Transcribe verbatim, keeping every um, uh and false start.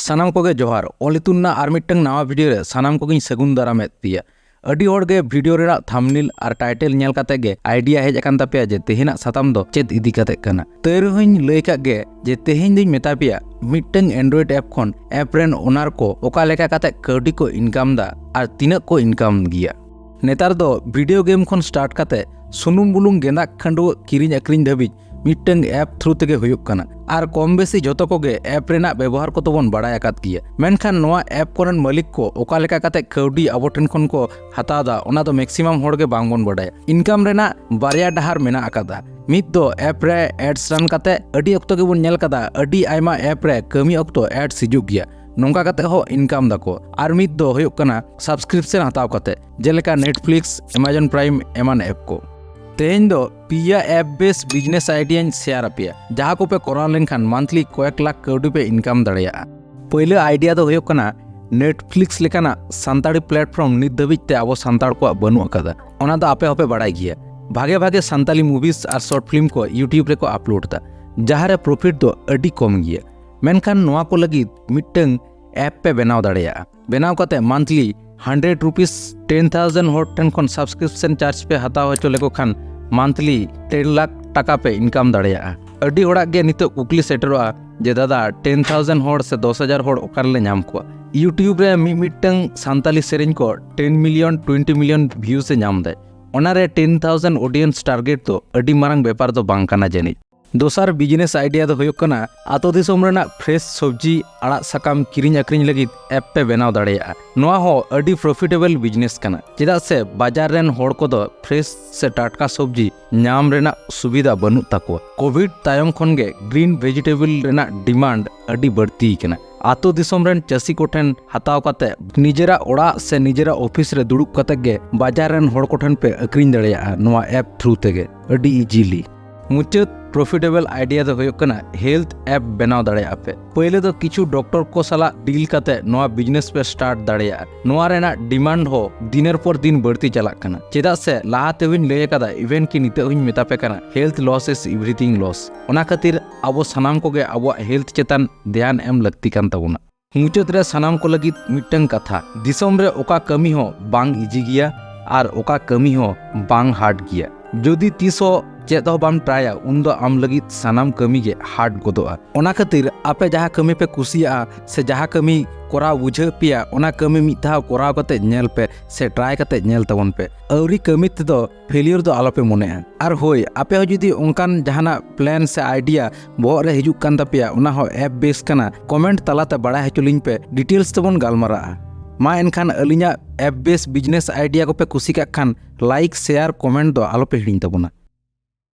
ᱥᱟᱱᱟᱢ ᱠᱚᱜᱮ ᱡᱚᱦᱟᱨ᱾ ᱚᱞ ᱤᱛᱩᱱ ᱨᱮᱱᱟᱜ ᱟᱨ ᱢᱤᱫᱴᱟᱝ ᱱᱟᱣᱟ ᱵᱷᱤᱰᱤᱭᱳ ᱨᱮ ᱥᱟᱱᱟᱢ ᱠᱚᱜᱮᱧ ᱥᱟᱹᱜᱩᱱ ᱫᱟᱨᱟᱢᱮᱫ ᱯᱮᱭᱟ᱾ ᱟᱹᱰᱤ ᱦᱚᱲ ᱜᱮ ᱵᱷᱤᱰᱤᱭᱳ ᱨᱮᱱᱟᱜ ᱛᱷᱟᱢᱵᱱᱮᱞ ᱟᱨ ᱴᱟᱭᱴᱮᱞ ᱧᱮᱞ ᱠᱟᱛᱮ ᱜᱮ ᱟᱭᱰᱤᱭᱟ ᱦᱮᱡ ᱟᱠᱟᱱ ᱛᱟᱯᱮᱭᱟ ᱡᱮ ᱛᱮᱦᱮᱧᱟᱜ ᱥᱟᱛᱟᱢ ᱫᱚ ᱪᱮᱫ ᱤᱫᱤ ᱠᱟᱛᱮ ᱠᱟᱱᱟ᱾ ᱛᱟᱹᱭ ᱨᱮᱦᱚᱸᱧ ᱞᱟᱹᱭ ᱠᱟᱜ ᱜᱮ ᱡᱮ ᱛᱮᱦᱮᱧ ᱫᱚᱧ ᱢᱮᱛᱟ ᱯᱮᱭᱟ ᱢᱤᱫᱴᱟᱝ ᱮᱱᱰᱨᱚᱭᱮᱰ ᱮᱯ ᱠᱷᱚᱱ ᱮᱯ ᱨᱮᱱ ᱳᱱᱟᱨ ᱠᱚ ᱚᱠᱟ ᱞᱮᱠᱟ ᱠᱟᱛᱮ ᱠᱟᱹᱣᱰᱤ ᱠᱚ ᱤᱱᱠᱟᱢ ᱫᱟ ᱟᱨ ᱛᱤᱱᱟᱹᱜ ᱠᱚ ᱤᱱᱠᱟᱢ ᱜᱮᱭᱟ᱾ ᱱᱮᱛᱟᱨ ᱫᱚ ᱵᱷᱤᱰᱤᱭᱳ ᱜᱮᱢ ᱠᱷᱚᱱ ᱥᱴᱟᱨᱴ ᱠᱟᱛᱮ ᱥᱩᱱᱩᱢ ᱵᱩᱞᱩᱝ ᱜᱮᱸᱫᱟᱜ ᱠᱷᱟᱹᱰᱩᱣᱟᱹᱜ ᱠᱤᱨᱤᱧ ᱟᱹᱠᱷᱨᱤᱧ ᱫᱷᱟᱹᱵᱤᱡ ᱢᱤᱫᱴᱟᱝ ᱮᱯ ᱛᱷᱨᱩ ᱛᱮᱜᱮ ᱦᱩᱭᱩᱜ ᱠᱟᱱᱟ᱾ ᱟᱨ ᱠᱚᱢ ᱵᱮᱥᱤ ᱡᱷᱚᱛᱚ ᱠᱚᱜᱮ ᱮᱯ ᱨᱮᱱᱟᱜ ᱵᱮᱵᱚᱦᱟᱨ ᱠᱚᱫᱚ ᱵᱚᱱ ᱵᱟᱲᱟᱭ ᱟᱠᱟᱫ ᱜᱮᱭᱟ, ᱢᱮᱱᱠᱷᱟᱱ ᱱᱚᱣᱟ ᱮᱯ ᱠᱚᱨᱮᱱ ᱢᱟᱹᱞᱤᱠ ᱠᱚ ᱚᱠᱟ ᱞᱮᱠᱟ ᱠᱟᱛᱮ ᱠᱟᱹᱣᱰᱤ ᱟᱵᱚ ᱴᱷᱮᱱ ᱠᱷᱚᱱ ᱠᱚ ᱦᱟᱛᱟᱣ ᱮᱫᱟ, ᱚᱱᱟ ᱫᱚ ᱢᱮᱠᱥᱤᱢᱟᱢ ᱦᱚᱲ ᱜᱮ ᱵᱟᱝ ᱵᱚᱱ ᱵᱟᱲᱟᱭᱟ᱾ ᱤᱱᱠᱟᱢ ᱨᱮᱱᱟᱜ ᱵᱟᱨᱭᱟ ᱰᱟᱦᱟᱨ ᱢᱮᱱᱟᱜ ᱟᱠᱟᱫᱟ᱾ ᱢᱤᱫ ᱫᱚ ᱮᱯ ᱨᱮ ᱮᱰᱥ ᱨᱟᱱ ᱠᱟᱛᱮ, ᱟᱹᱰᱤ ᱚᱠᱛᱚ ᱜᱮᱵᱚᱱ ᱧᱮᱞ ᱠᱟᱫᱟ ᱟᱹᱰᱤ ᱟᱭᱢᱟ ᱮᱯ ᱨᱮ ᱠᱟᱹᱢᱤ ᱚᱠᱛᱚ ᱮᱰᱥ ᱦᱤᱡᱩᱜ ᱜᱮᱭᱟ, ᱱᱚᱝᱠᱟ ᱠᱟᱛᱮ ᱦᱚᱸ ᱤᱱᱠᱟᱢ ᱫᱟᱠᱚ᱾ ᱟᱨ ᱢᱤᱫ ᱫᱚ ᱦᱩᱭᱩᱜ ᱠᱟᱱᱟ ᱥᱟᱵᱥᱠᱨᱤᱯᱥᱚᱱ ᱦᱟᱛᱟᱣ ᱠᱟᱛᱮ, ᱡᱮᱞᱮᱠᱟ ᱱᱮᱴᱯᱷᱞᱤᱠᱥ, ᱮᱢᱟᱡᱚᱱ ᱯᱨᱟᱭᱤᱢ ᱮᱢᱟᱱ ᱮᱯ ᱠᱚ᱾ ᱛᱮᱦᱮᱧ ᱫᱚ ᱯᱮᱭᱟ ᱮᱯ ᱵᱮᱥ ᱵᱤᱡᱽᱱᱮᱥ ᱟᱭᱰᱤᱭᱟᱧ ᱥᱮᱭᱟᱨ ᱟᱯᱮᱭᱟ, ᱡᱟᱦᱟᱸ ᱠᱚᱯᱮ ᱠᱚᱨᱟᱣ ᱞᱮᱱᱠᱷᱟᱱ ᱢᱟᱱᱛᱷᱞᱤ ᱠᱚᱭᱮᱠ ᱞᱟᱠᱷ ᱠᱟᱹᱣᱰᱤ ᱯᱮ ᱤᱱᱠᱟᱢ ᱫᱟᱲᱮᱭᱟᱜᱼᱟ᱾ ᱯᱳᱭᱞᱳ ᱟᱭᱰᱤᱭᱟ ᱫᱚ ᱦᱩᱭᱩᱜ ᱠᱟᱱᱟ, ᱱᱮᱴᱯᱷᱞᱤᱠᱥ ᱞᱮᱠᱟᱱᱟᱜ ᱥᱟᱱᱛᱟᱲᱤ ᱯᱞᱟᱴᱯᱷᱚᱨᱢ ᱱᱤᱛ ᱫᱷᱟᱹᱵᱤᱡ ᱛᱮ ᱟᱵᱚ ᱥᱟᱱᱛᱟᱲ ᱠᱚᱣᱟᱜ ᱵᱟᱹᱱᱩᱜ ᱟᱠᱟᱫᱟ᱾ ᱚᱱᱟ ᱫᱚ ᱟᱯᱮ ᱦᱚᱸᱯᱮ ᱵᱟᱲᱟᱭ ᱜᱮᱭᱟ᱾ ᱵᱷᱟᱜᱮ ᱵᱷᱟᱜᱮ ᱥᱟᱱᱛᱟᱞᱤ ᱢᱩᱵᱷᱤᱥ ᱟᱨ ᱥᱚᱨᱴ ᱯᱷᱤᱞᱢ ᱠᱚ ᱭᱩᱴᱤᱭᱩᱵᱽ ᱨᱮᱠᱚ ᱟᱯᱞᱳᱰ ᱮᱫᱟ, ᱡᱟᱦᱟᱸ ᱨᱮ ᱯᱨᱚᱯᱷᱤᱴ ᱫᱚ ᱟᱹᱰᱤ ᱠᱚᱢ ᱜᱮᱭᱟ᱾ ᱢᱮᱱᱠᱷᱟᱱ ᱱᱚᱣᱟ ᱠᱚ ᱞᱟᱹᱜᱤᱫ ᱢᱤᱫᱴᱟᱝ ᱮᱯ ᱯᱮ ᱵᱮᱱᱟᱣ ᱫᱟᱲᱮᱭᱟᱜᱼᱟ᱾ ᱵᱮᱱᱟᱣ ᱠᱟᱛᱮ ᱢᱟᱱᱛᱷᱞᱤ ᱦᱟᱱᱰᱨᱮᱰ ᱨᱩᱯᱤᱥ, ᱴᱮᱱ ᱛᱷᱟᱣᱡᱮᱱᱰ ᱦᱚᱲ ᱴᱷᱮᱱ ᱠᱷᱚᱱ ᱥᱟᱵᱥᱠᱨᱤᱯᱥᱚᱱ ᱪᱟᱨᱡᱽ ᱯᱮ ᱦᱟᱛᱟᱣ ᱦᱚᱪᱚ ᱞᱮᱠᱚ ᱠᱷᱟᱱ ᱢᱟᱱᱛᱷᱞᱤ ᱴᱮᱱ ᱞᱟᱠᱷ ᱴᱟᱠᱟ ᱯᱮ ᱤᱱᱠᱟᱢ ᱫᱟᱲᱮᱭᱟᱜᱼᱟ᱾ ᱟᱹᱰᱤ ᱦᱚᱲᱟᱜ ᱜᱮ ᱱᱤᱛᱚᱜ ᱠᱩᱠᱞᱤ ᱥᱮᱴᱮᱨᱚᱜᱼᱟ ᱡᱮ, "ᱫᱟᱫᱟ, ᱴᱮᱱ ᱛᱷᱟᱣᱡᱮᱱᱰ ᱦᱚᱲ ᱥᱮ ᱫᱚᱥ ᱦᱟᱡᱟᱨ ᱦᱚᱲ ᱚᱠᱟ ᱨᱮᱞᱮ ᱧᱟᱢ ᱠᱚᱣᱟ?" ᱭᱩᱴᱤᱭᱩᱵᱽ ᱨᱮ ᱢᱤᱫ ᱢᱤᱫᱴᱟᱝ ᱥᱟᱱᱛᱟᱞᱤ ᱥᱮᱨᱮᱧ ᱠᱚ ᱴᱮᱱ ᱢᱤᱞᱤᱭᱚᱱ, ᱴᱩᱭᱮᱱᱴᱤ ᱢᱤᱞᱤᱭᱚᱱ ᱵᱷᱤᱭᱩᱥ ᱮ ᱧᱟᱢ ᱫᱟᱭ᱾ ᱚᱱᱟᱨᱮ ᱴᱮᱱ ᱛᱷᱟᱣᱡᱮᱱᱰ ᱚᱰᱤᱭᱮᱱᱥ ᱴᱟᱨᱜᱮᱴ ᱫᱚ ᱟᱹᱰᱤ ᱢᱟᱨᱟᱝ ᱵᱮᱯᱟᱨ ᱫᱚ ᱵᱟᱝ ᱠᱟᱱᱟ ᱡᱟᱹᱱᱤᱡ᱾ ᱫᱚᱥᱟᱨ ᱵᱤᱡᱽᱱᱮᱥ ᱟᱭᱰᱤᱭᱟ ᱫᱚ ᱦᱩᱭᱩᱜ ᱠᱟᱱᱟ, ᱟᱛᱳ ᱫᱤᱥᱚᱢ ᱨᱮᱱᱟᱜ ᱯᱷᱨᱮᱥ ᱥᱚᱵᱽᱡᱤ, ᱟᱲᱟᱜ ᱥᱟᱠᱟᱢ ᱠᱤᱨᱤᱧ ᱟᱹᱠᱷᱨᱤᱧ ᱞᱟᱹᱜᱤᱫ ᱮᱯ ᱯᱮ ᱵᱮᱱᱟᱣ ᱫᱟᱲᱮᱭᱟᱜᱼᱟ᱾ ᱱᱚᱣᱟ ᱦᱚᱸ ᱟᱹᱰᱤ ᱯᱨᱚᱯᱷᱤᱴᱮᱵᱚᱞ ᱵᱤᱡᱽᱱᱮᱥ ᱠᱟᱱᱟ, ᱪᱮᱫᱟᱜ ᱥᱮ ᱵᱟᱡᱟᱨ ᱨᱮᱱ ᱦᱚᱲ ᱠᱚᱫᱚ ᱯᱷᱨᱮᱥ ᱥᱮ ᱴᱟᱴᱠᱟ ᱥᱚᱵᱽᱡᱤ ᱧᱟᱢ ᱨᱮᱱᱟᱜ ᱥᱩᱵᱤᱫᱷᱟ ᱵᱟᱹᱱᱩᱜ ᱛᱟᱠᱚᱣᱟ᱾ ᱠᱳᱵᱷᱤᱰ ᱛᱟᱭᱚᱢ ᱠᱷᱚᱱ ᱜᱮ ᱜᱨᱤᱱ ᱵᱷᱮᱡᱤᱴᱮᱵᱚᱞ ᱨᱮᱱᱟᱜ ᱰᱤᱢᱟᱱᱰ ᱟᱹᱰᱤ ᱵᱟᱹᱲᱛᱤ ᱟᱠᱟᱱᱟ᱾ ᱟᱛᱳ ᱫᱤᱥᱚᱢ ᱨᱮᱱ ᱪᱟᱹᱥᱤ ᱠᱚᱴᱷᱮᱱ ᱦᱟᱛᱟᱣ ᱠᱟᱛᱮ ᱱᱤᱡᱮᱨᱟᱜ ᱚᱲᱟᱜ ᱥᱮ ᱱᱤᱡᱮᱨᱟᱜ ᱚᱯᱷᱤᱥ ᱨᱮ ᱫᱩᱲᱩᱵ ᱠᱟᱛᱮ ᱜᱮ ᱵᱟᱡᱟᱨ ᱨᱮᱱ ᱦᱚᱲ ᱠᱚᱴᱷᱮᱱ ᱯᱮ ᱟᱹᱠᱷᱨᱤᱧ ᱫᱟᱲᱮᱭᱟᱜᱼᱟ ᱱᱚᱣᱟ ᱮᱯ ᱛᱷᱨᱩ ᱛᱮᱜᱮ ᱟᱹᱰᱤ ᱤᱡᱤᱞᱤ᱾ ᱢᱩᱪᱟᱹᱫ ᱯᱨᱚᱯᱷᱤᱴᱮᱵᱚᱞ ᱟᱭᱰᱤᱭᱟ ᱫᱚ ᱦᱩᱭᱩᱜ ᱠᱟᱱᱟ ᱦᱮᱞᱛᱷ ᱮᱯ ᱵᱮᱱᱟᱣ ᱫᱟᱲᱮᱭᱟᱜᱼᱟ ᱯᱮ᱾ ᱯᱳᱭᱞᱳ ᱫᱚ ᱠᱤᱪᱷᱩ ᱰᱚᱠᱴᱚᱨ ᱠᱚ ᱥᱟᱞᱟᱜ ᱰᱤᱞ ᱠᱟᱛᱮ ᱱᱚᱣᱟ ᱵᱤᱡᱽᱱᱮᱥ ᱯᱮ ᱥᱴᱟᱨᱴ ᱫᱟᱲᱮᱭᱟᱜᱼᱟ᱾ ᱱᱚᱣᱟ ᱨᱮᱱᱟᱜ ᱰᱤᱢᱟᱱᱰ ᱦᱚᱸ ᱫᱤᱱᱮᱨ ᱯᱚᱨ ᱫᱤᱱ ᱵᱟᱹᱲᱛᱤ ᱪᱟᱞᱟᱜ ᱠᱟᱱᱟ, ᱪᱮᱫᱟᱜ ᱥᱮ ᱞᱟᱦᱟ ᱛᱮᱦᱚᱧ ᱞᱟᱹᱭ ᱟᱠᱟᱫᱟ, ᱤᱵᱷᱮᱱ ᱠᱤ ᱱᱤᱛᱚᱜ ᱦᱚᱧ ᱢᱮᱛᱟ ᱯᱮ ᱠᱟᱱᱟ, health loss is everything loss᱾ ᱚᱱᱟ ᱠᱷᱟᱹᱛᱤᱨ ᱟᱵᱚ ᱥᱟᱱᱟᱢ ᱠᱚᱜᱮ ᱟᱵᱚᱣᱟᱜ ᱦᱮᱞᱛᱷ ᱪᱮᱛᱟᱱ ᱫᱷᱮᱭᱟᱱ ᱮᱢ ᱞᱟᱹᱠᱛᱤ ᱠᱟᱱ ᱛᱟᱵᱚᱱᱟ᱾ ᱢᱩᱪᱟᱹᱫ ᱨᱮ ᱥᱟᱱᱟᱢ ᱠᱚ ᱞᱟᱹᱜᱤᱫ ᱢᱤᱫᱴᱟᱝ ᱠᱟᱛᱷᱟ, ᱫᱤᱥᱚᱢ ᱨᱮ ᱚᱠᱟ ᱠᱟᱹᱢᱤ ᱦᱚᱸ ᱵᱟᱝ ᱤᱡᱤ ᱜᱮᱭᱟ ᱟᱨ ᱚᱠᱟ ᱠᱟᱹᱢᱤ ᱦᱚᱸ ᱵᱟᱝ ᱦᱟᱨᱰ ᱜᱮᱭᱟ᱾ ᱡᱩᱫᱤ ᱛᱤᱥ ᱦᱚᱸ ᱪᱮᱫ ᱦᱚᱸ ᱵᱟᱢ ᱴᱨᱟᱭᱟ, ᱩᱱᱫᱚ ᱟᱢ ᱞᱟᱹᱜᱤᱫ ᱥᱟᱱᱟᱢ ᱠᱟᱹᱢᱤ ᱜᱮ ᱦᱟᱨᱰ ᱜᱚᱫᱚᱜᱼᱟ᱾ ᱚᱱᱟ ᱠᱷᱟᱹᱛᱤᱨ ᱟᱯᱮ ᱡᱟᱦᱟᱸ ᱠᱟᱹᱢᱤ ᱯᱮ ᱠᱩᱥᱤᱭᱟᱜᱼᱟ ᱥᱮ ᱡᱟᱦᱟᱸ ᱠᱟᱹᱢᱤ ᱠᱚᱨᱟᱣ ᱵᱩᱡᱷᱟᱹᱣ ᱯᱮᱭᱟ, ᱚᱱᱟ ᱠᱟᱹᱢᱤ ᱢᱤᱫ ᱫᱷᱟᱣ ᱠᱚᱨᱟᱣ ᱠᱟᱛᱮ ᱧᱮᱞ ᱯᱮ ᱥᱮ ᱴᱨᱟᱭ ᱠᱟᱛᱮ ᱧᱮᱞ ᱛᱟᱵᱚᱱ ᱯᱮ᱾ ᱟᱹᱣᱨᱤ ᱠᱟᱹᱢᱤ ᱛᱮᱫᱚ ᱯᱷᱮᱞᱤᱭᱚᱨ ᱫᱚ ᱟᱞᱚᱯᱮ ᱢᱚᱱᱮᱜᱼᱟ᱾ ᱟᱨ ᱦᱳᱭ, ᱟᱯᱮ ᱦᱚᱸ ᱡᱩᱫᱤ ᱚᱱᱠᱟᱱ ᱡᱟᱦᱟᱱᱟᱜ ᱯᱞᱮᱱ ᱥᱮ ᱟᱭᱰᱤᱭᱟ ᱵᱚᱦᱚᱜ ᱨᱮ ᱦᱤᱡᱩᱜ ᱠᱟᱱ ᱛᱟᱯᱮᱭᱟ, ᱚᱱᱟ ᱦᱚᱸ ᱮᱯ ᱵᱮᱥ ᱠᱟᱱᱟ, ᱠᱚᱢᱮᱱᱴ ᱛᱟᱞᱟᱛᱮ ᱵᱟᱲᱟᱭ ᱦᱚᱪᱚ ᱞᱤᱧ ᱯᱮ, ᱰᱤᱴᱮᱞᱥ ᱛᱮᱵᱚᱱ ᱜᱟᱞᱢᱟᱨᱟᱜᱼᱟ᱾ ᱢᱟ ᱮᱱᱠᱷᱟᱱ ᱟᱹᱞᱤᱧᱟᱜ ᱮᱯ ᱵᱮᱥ ᱵᱤᱡᱽᱱᱮᱥ ᱟᱭᱰᱤᱭᱟ ᱠᱚᱯᱮ ᱠᱩᱥᱤ ᱠᱟᱜ ᱠᱷᱟᱱ ᱞᱟᱭᱤᱠ, ᱥᱮᱭᱟᱨ, ᱠᱚᱢᱮᱱᱴ ᱫᱚ ᱟᱞᱚᱯᱮ ᱦᱤᱲᱤᱧ ᱛᱟᱵᱚᱱᱟ᱾